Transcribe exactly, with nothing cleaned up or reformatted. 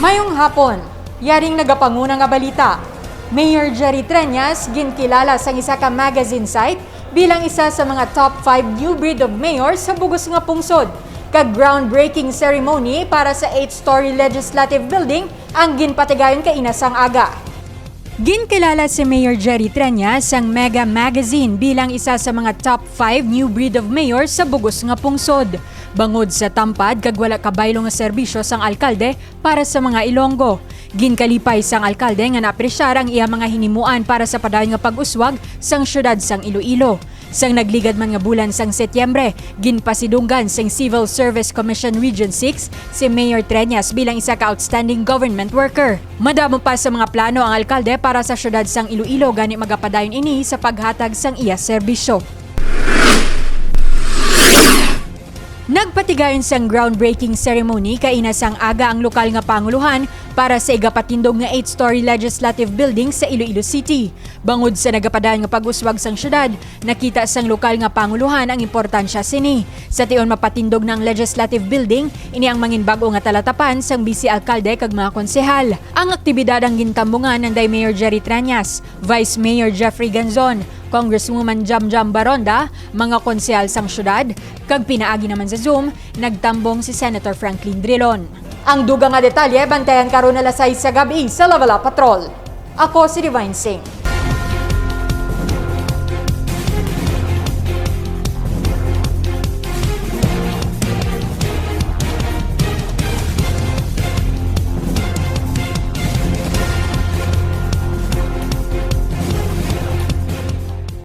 Mayong hapon. Yaring nagapanguna nga balita. Mayor Jerry Treñas ginkilala sang isa ka magazine site bilang isa sa mga top five new breed of mayor sa bug-os nga pungsod, kag groundbreaking ceremony para sa eight-story legislative building ang ginpatigayon kaina sang aga. Ginkilala si Mayor Jerry Treñas sang Mega Magazine bilang isa sa mga top five new breed of mayor sa bug-os nga pungsod, bangod sa tampad kag wala kabaylo nga serbisyo sang alkalde para sa mga Ilonggo. Ginkalipay sang alkalde nga naapresyar ang iya mga hinimuan para sa padayon nga pag-uswag sang siyudad sang Iloilo. Sang nagligad man nga bulan sang Setyembre, ginpasidunggan sang Civil Service Commission Region six si Mayor Treñas bilang isa ka outstanding government worker. Madamo pa sa mga plano ang alkalde para sa siyudad sang Iloilo, gani magapadayon ini sa paghatag sang iya serbisyo. Nagpatigayon sang groundbreaking ceremony kaina sang aga ang lokal nga panguluhan para sa igapatindog nga eight-story legislative building sa Iloilo City. Bangod sa nagapadayon nga pag-uswag sang siyudad, nakita sang lokal nga panguluhan ang importansya sini. Sa tion mapatindog na ang legislative building, ini ang mangin bag-o nga talatapan sang bise alkalde kag mga konsehal. Ang aktibidad ang gintambungan nanday Mayor Jerry Treñas, Vice Mayor Jeffrey Ganzon, Congresswoman Jamjam Baronda, mga konsehal sang siyudad, kag pinaagi naman sa Zoom, nagtambong si Senator Franklin Drilon. Ang dugang nga detalye, bantayan karon alas sais sa gab-i sa Lawala Patrol. Ako si Divine Singh.